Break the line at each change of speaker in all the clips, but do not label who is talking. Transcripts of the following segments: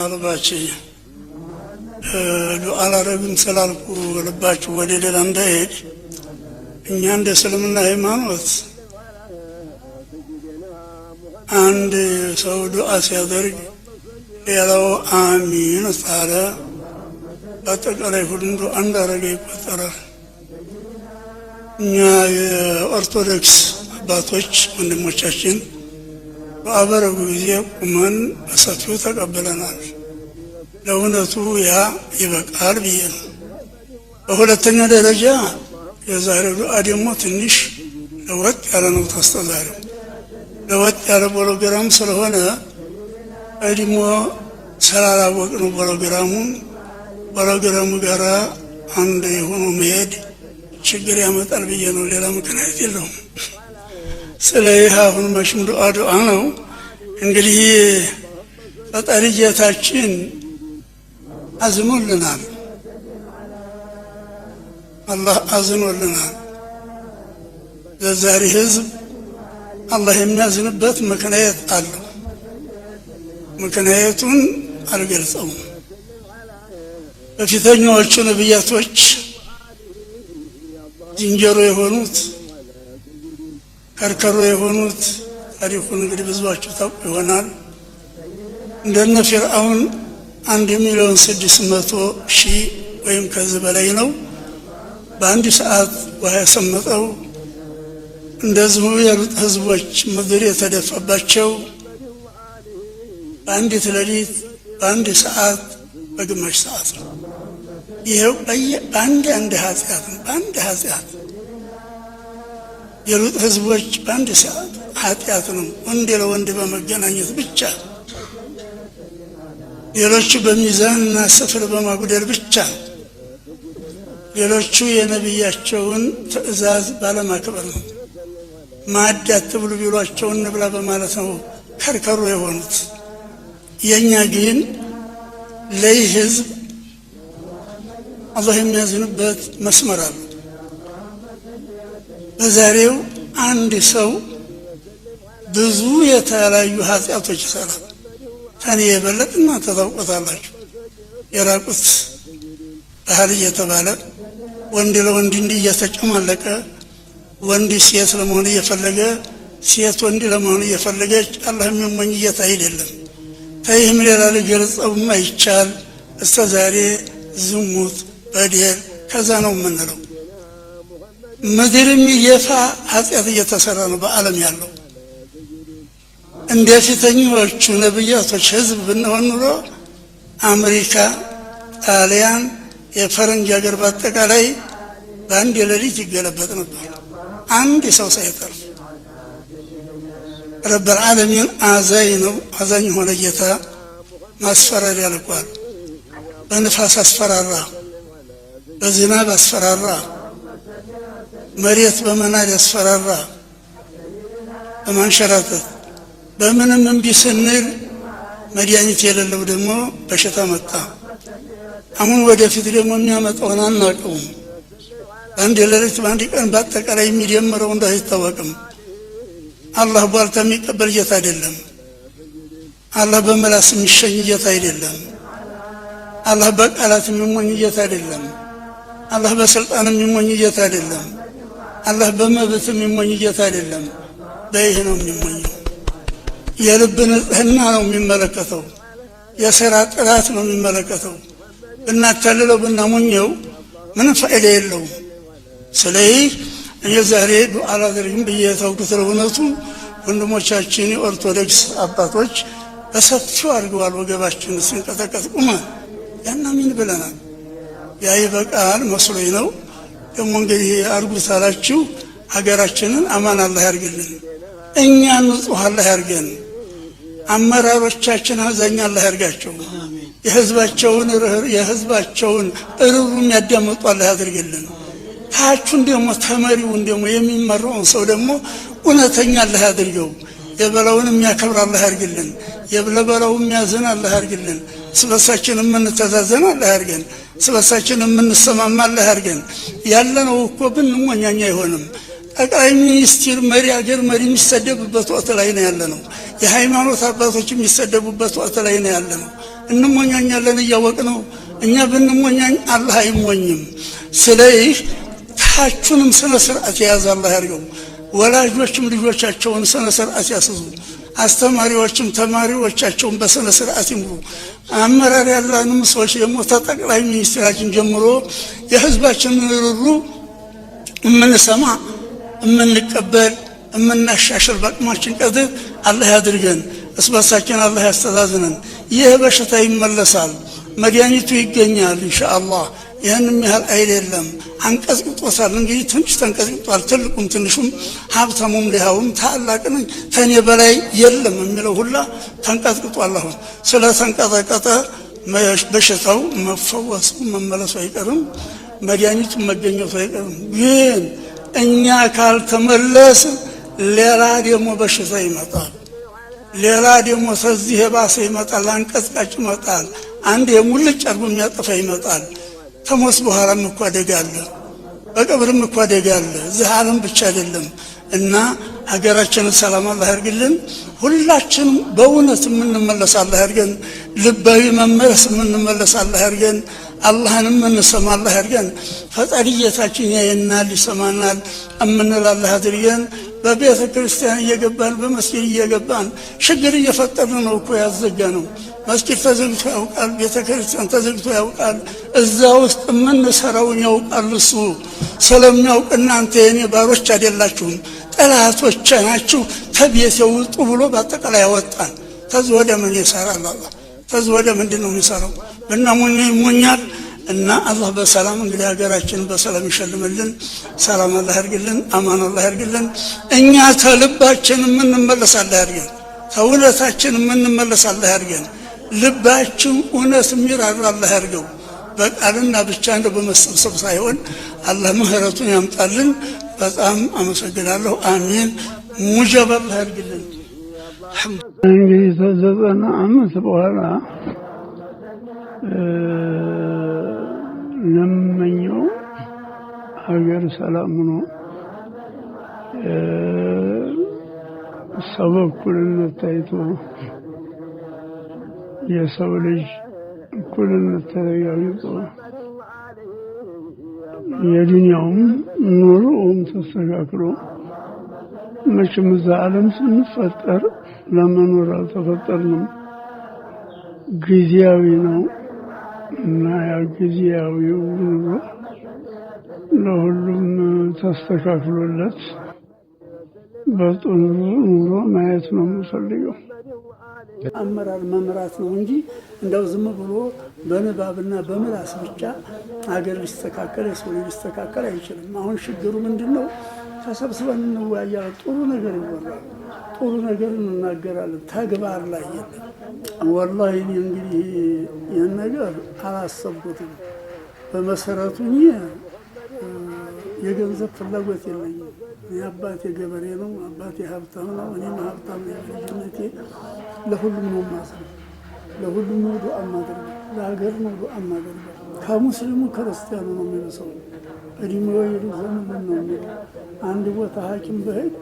ምናልባች ዱዓ አላረግም ስላልኩ ልባችሁ ወደ ሌላ እንዳይሄድ፣ እኛ እንደ እስልምና ሃይማኖት አንድ ሰው ዱዓ ሲያደርግ ሌላው አሚን ካለ በአጠቃላይ ሁሉም ዱዓ እንዳረገ ይቆጠራል። እኛ የኦርቶዶክስ አባቶች ወንድሞቻችን ዱዓ ባረጉ ጊዜ ቁመን በሰፊው ተቀብለናል። ለእውነቱ ያ ይበቃል ብዬ ነው። በሁለተኛ ደረጃ የዛሬው ዱዓ ደግሞ ትንሽ ለወጥ ያለ ነው። ታስተዛሬው ለወጥ ያለ ፕሮግራም ስለሆነ ቀድሞ ስላላወቅ ነው ፕሮግራሙን ፕሮግራሙ ጋር አንድ የሆኖ መሄድ ችግር ያመጣል ብዬ ነው። ሌላ ምክንያት የለውም። ስለዚህ አሁን መቼም ዱዓ ዱዓ ነው። እንግዲህ ፈጣሪ ጌታችን አዝኖልናል። አላህ አዝኖልናል። ለዛሬ ህዝብ አላህ የሚያዝንበት ምክንያት አለው። ምክንያቱን አልገልጸውም። በፊተኛዎቹ ነቢያቶች ዝንጀሮ የሆኑት፣ ከርከሮ የሆኑት ታሪኩን እንግዲህ ብዙዋችሁ ታውቁ ይሆናል። እንደነ ፊርአውን 1,600,000 ወይም ከዚህ በላይ ነው በአንድ ሰዓት ውሃ ያሰመጠው። እንደዚሁ የሉጥ ህዝቦች ምድር የተደፋባቸው በአንዲት ሌሊት፣ በአንድ ሰዓት፣ በግማሽ ሰዓት ነው። ይኸው በአንድ አንድ ኃጢአት ነው። በአንድ ኃጢአት የሉጥ ህዝቦች በአንድ ሰዓት ኃጢአት ነው፣ ወንድ ለወንድ በመገናኘት ብቻ፣ ሌሎቹ በሚዛንና ስፍር በማጉደል ብቻ፣ ሌሎቹ የነቢያቸውን ትእዛዝ ባለማክበር ነው። ማዕድ አትብሉ ቢሏቸው እንብላ በማለት ነው ከርከሮ የሆኑት። የእኛ ግን ለይህ ህዝብ አላህ የሚያዝንበት መስመር አለ። በዛሬው አንድ ሰው ብዙ የተለያዩ ኃጢአቶች ይሰራል። ከኔ የበለጠ እናንተ ታውቆታላችሁ። የራቁት ባህል እየተባለ ወንድ ለወንድ እንዲህ እየተጨማለቀ፣ ወንድ ሴት ለመሆን እየፈለገ፣ ሴት ወንድ ለመሆን እየፈለገች፣ አላህ የሚሞኝ ጌታ አይደለም። ተይህም ሌላ ሊገልጸውም አይቻል። እስከ ዛሬ ዝሙት፣ በደል ከዛ ነው የምንለው። ምድር የሚገፋ ኃጢአት እየተሰራ ነው በዓለም ያለው። እንደ ፊተኞቹ ነብያቶች ህዝብ ብንሆን ኑሮ አሜሪካ፣ ጣሊያን፣ የፈረንጅ ሀገር በአጠቃላይ በአንድ ሌሊት ይገለበጥ ነበር፣ አንድ ሰው ሳይተርፍ። ረበል ዓለሚን አዛኝ ነው። አዛኝ የሆነ ጌታ ማስፈራሪያ ልኳል። በንፋስ አስፈራራ፣ በዝናብ አስፈራራ፣ መሬት በመናድ ያስፈራራ፣ በማንሸራተት፣ በምንም እምቢ ስንል መድኃኒት የሌለው ደግሞ በሽታ መጣ። አሁን ወደፊት ደግሞ የሚያመጣውን አናውቀውም። በአንድ ሌሊት፣ በአንድ ቀን በአጠቃላይ የሚደምረው እንዳይታወቅም። አላህ ቧልታ የሚቀበል ጌታ አይደለም። አላህ በመላስ የሚሸኝ ጌታ አይደለም። አላህ በቃላት የሚሞኝ ጌታ አይደለም። አላህ በስልጣን የሚሞኝ ጌታ አይደለም። አላህ በመብት የሚሞኝ ጌታ አይደለም። በይህ ነው የሚሞኘው። የልብ ንጽህና ነው የሚመለከተው። የስራ ጥራት ነው የሚመለከተው። ብናታልለው ብናሞኘው ምንም ፋይዳ የለውም። ስለዚህ እኔ ዛሬ ዱዓ አላደርግም ብዬ የተውኩት ለእውነቱ ወንድሞቻችን የኦርቶዶክስ አባቶች በሰፊው አድርገዋል። ወገባችን ሲንቀጠቀጥ ቁመን ያና ምን ብለናል። ያ ይበቃል መስሎኝ ነው። ደግሞ እንግዲህ አርጉት አላችሁ። ሀገራችንን አማን አላህ ያርግልን፣ እኛን ንጹህ አላህ ያርገን። አመራሮቻችን አዛኝ አላህ ያርጋቸው። የህዝባቸውን እርሩ የሚያዳምጡ አላህ ያድርግልን። ታቹን ደግሞ ተመሪውን ደግሞ የሚመራውን ሰው ደግሞ እውነተኛ አላህ ያድርገው። የበላውን የሚያከብር አላህ ያርግልን። የለበላው የሚያዝን አላህ ያርግልን። ስበሳችን የምንተዛዘን አላህ ያርገን። ስበሳችን የምንሰማማ አላህ ያርገን። ያለነው እኮ ብንሞኛኛ አይሆንም። ጠቅላይ ሚኒስትር መሪ፣ አገር መሪ የሚሰደብበት ወቅት ላይ ነው ያለነው። የሃይማኖት አባቶች የሚሰደቡበት ወቅት ላይ ነው ያለነው። እንሞኛኛለን እያወቅ ነው። እኛ ብንሞኛኝ አላህ አይሞኝም። ስለዚህ ታቹንም ስነ ስርዓት የያዘ አላህ ያድርገው። ወላጆችም ልጆቻቸውን ስነ ስርዓት ያስዙ። አስተማሪዎችም ተማሪዎቻቸውን በስነ ስርዓት ይምሩ። አመራር ያለንም ሰዎች ደግሞ ተጠቅላይ ሚኒስትራችን ጀምሮ የህዝባችንን ርሩ የምንሰማ፣ የምንቀበል፣ የምናሻሽል በአቅማችን ቀድር አላህ ያድርገን። እስበሳችን አላህ ያስተዛዝነን። ይህ በሽታ ይመለሳል፣ መድኃኒቱ ይገኛል ኢንሻአላህ። ይህንም ያህል አይደለም፣ አንቀጥቅጦታል። እንግዲህ ትንሽ ተንቀጥቅጧል። ትልቁም ትንሹም፣ ሀብታሙም ድሃውም፣ ታላቅ ነኝ ከኔ በላይ የለም የሚለው ሁላ ተንቀጥቅጧል። አሁን ስለ ተንቀጠቀጠ በሽታው መፈወሱ መመለሱ አይቀርም፣ መድኃኒቱ መገኘቱ አይቀርም። ግን እኛ ካልተመለስ ሌላ ደግሞ በሽታ ይመጣል። ሌላ ደግሞ ከዚህ የባሰ ይመጣል። አንቀጥቃጭ ይመጣል። አንድ የሙልጭ አድርጎ የሚያጠፋ ይመጣል። ተሞት በኋላም እኮ አደጋ አለ፣ በቀብርም እኮ አደጋ አለ። እዚህ ዓለም ብቻ አይደለም። እና ሀገራችንን ሰላም አላህ ያርግልን። ሁላችንም በእውነት የምንመለስ አላህ ያርገን። ልባዊ መመለስ የምንመለስ አላህ ያርገን። አላህን የምንሰማ አላህ ያርገን። ፈጣሪየታችን ያየናል፣ ይሰማናል እምንል አላህ አድርገን። በቤተ ክርስቲያን እየገባን በመስጊድ እየገባን ችግር እየፈጠርን ነው እኮ ያዘጋ ነው። መስጊድ ተዘግቶ ያውቃል፣ ቤተ ክርስቲያን ተዘግቶ ያውቃል። እዛ ውስጥ የምንሰራውን ያውቃል። እሱ ስለሚያውቅ እናንተ የኔ ባሮች አይደላችሁም፣ ጠላቶቼ ናችሁ፣ ተቤት ውጡ ብሎ በአጠቃላይ ያወጣን። ተዚህ ወደ ምን ይሰራል አላህ? ተዚህ ወደ ምንድን ነው የሚሰራው? ብናሞኝ ይሞኛል። እና አላህ በሰላም እንግዲህ ሀገራችንን በሰላም ይሸልምልን። ሰላም አላህ ያርግልን። አማን አላህ ያርግልን። እኛ ተልባችን የምንመለስ አላህ ያርገን። ተውነታችን የምንመለስ አላህ ያርገን። ልባችን እውነት የሚራራ አላህ ያርገው። በቃልና ብቻ እንደው በመሰብሰብ ሳይሆን አላህ ምህረቱን ያምጣልን። በጣም አመሰግናለሁ። አሚን። ሙጀብ አላህ ያርግልን።
እንግዲህ ከ90 ዓመት በኋላ የምመኘው ሀገር ሰላም ሆኖ፣ ሰው በእኩልነት ታይቶ፣ የሰው ልጅ እኩልነት ተረጋግጦ፣ የዱንያውም ኑሮውም ተስተካክሎ፣ መቼም እዛ ዓለም ስንፈጠር ለመኖር አልተፈጠርንም። ጊዜያዊ ነው እና ያ ጊዜያዊው ኑሮ ለሁሉም ተስተካክሎለት በጥሩ ኑሮ ማየት ነው የምፈልገው።
አመራር መምራት ነው እንጂ እንደው ዝም ብሎ በንባብና በምላስ ብቻ አገር ሊስተካከል፣ የሰው ልጅ ሊስተካከል አይችልም። አሁን ችግሩ ምንድን ነው? ተሰብስበን እንወያያለን። ጥሩ ነገር ይወራል፣ ጥሩ ነገር እንናገራለን። ተግባር ላይ የለም። ወላሂ እኔ እንግዲህ ይህን ነገር አላሰብኩትም። በመሰረቱ እኔ የገንዘብ ፍላጎት የለኝም። እኔ አባቴ ገበሬ ነው፣ አባቴ ሀብታም ነው፣ እኔም ሀብታም ነኝ በልጅነቴ። ለሁሉም ነው የማዝነው፣ ለሁሉም ነው ዱዓ የማደርገው፣ ለሀገር ነው ዱዓ የማደርገው። ከሙስሊሙ ክርስቲያኑ ነው የሚብሰው። እድሜው ይርዘምልን ነው የሚለው። አንድ ቦታ ሐኪም ብሄድ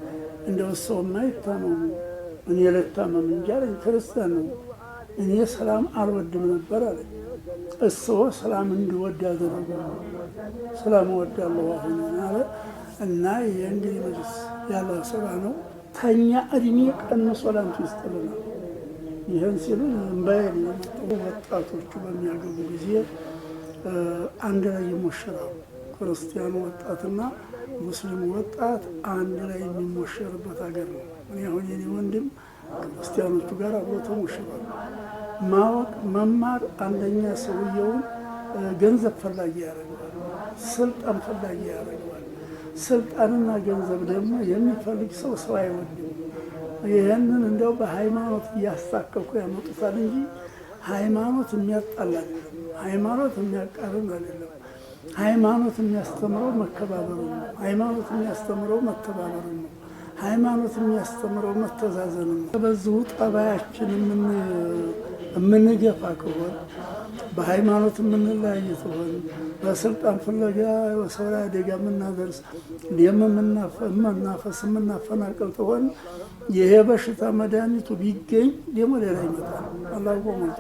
እንደው ሰው የማይታመሙ እኔ ልታመም እንጂ አለኝ። ክርስቲያን ነው። እኔ ሰላም አልወድም ነበር አለኝ። እስዎ ሰላም እንድወድ ያደረጉ፣ ሰላም እወዳለሁ አሁን አለ። እና ይህ እንግዲህ መጅልስ ያለ ስራ ነው። ተኛ እድሜ ቀንሶ ላንቱ ይስጥልናል። ይህን ሲሉ እምባዬ ነው የመጣው። ወጣቶቹ በሚያገቡ ጊዜ አንድ ላይ ይሞሸራሉ። ክርስቲያኑ ወጣትና ሙስሊሙ ወጣት አንድ ላይ የሚሞሸርበት ሀገር ነው። እኔ አሁን የኔ ወንድም ክርስቲያኖቹ ጋር አብሮ ተሞሽሯል። ማወቅ መማር አንደኛ ሰውየውን ገንዘብ ፈላጊ ያደርገዋል፣ ስልጣን ፈላጊ ያደርገዋል። ስልጣንና ገንዘብ ደግሞ የሚፈልግ ሰው ሰው አይወድም። ይህንን እንደው በሃይማኖት እያስታከኩ ያመጡታል እንጂ ሃይማኖት የሚያጣላ አይደለም። ሃይማኖት የሚያቃርን አይደለም። ሃይማኖት የሚያስተምረው መከባበሩ ነው። ሃይማኖት የሚያስተምረው መተባበሩ ነው። ሃይማኖት የሚያስተምረው መተዛዘን ነው። በዚሁ ጠባያችን የምንገፋ ከሆን፣ በሃይማኖት የምንለያይ ከሆን፣ በስልጣን ፍለጋ ሰው ላይ አደጋ የምናደርስ፣ ደም የምናፈስ፣ የምናፈናቅል ከሆን ይሄ በሽታ መድኃኒቱ ቢገኝ ደግሞ ሌላ ይመጣል። አላህ ሞልቶት።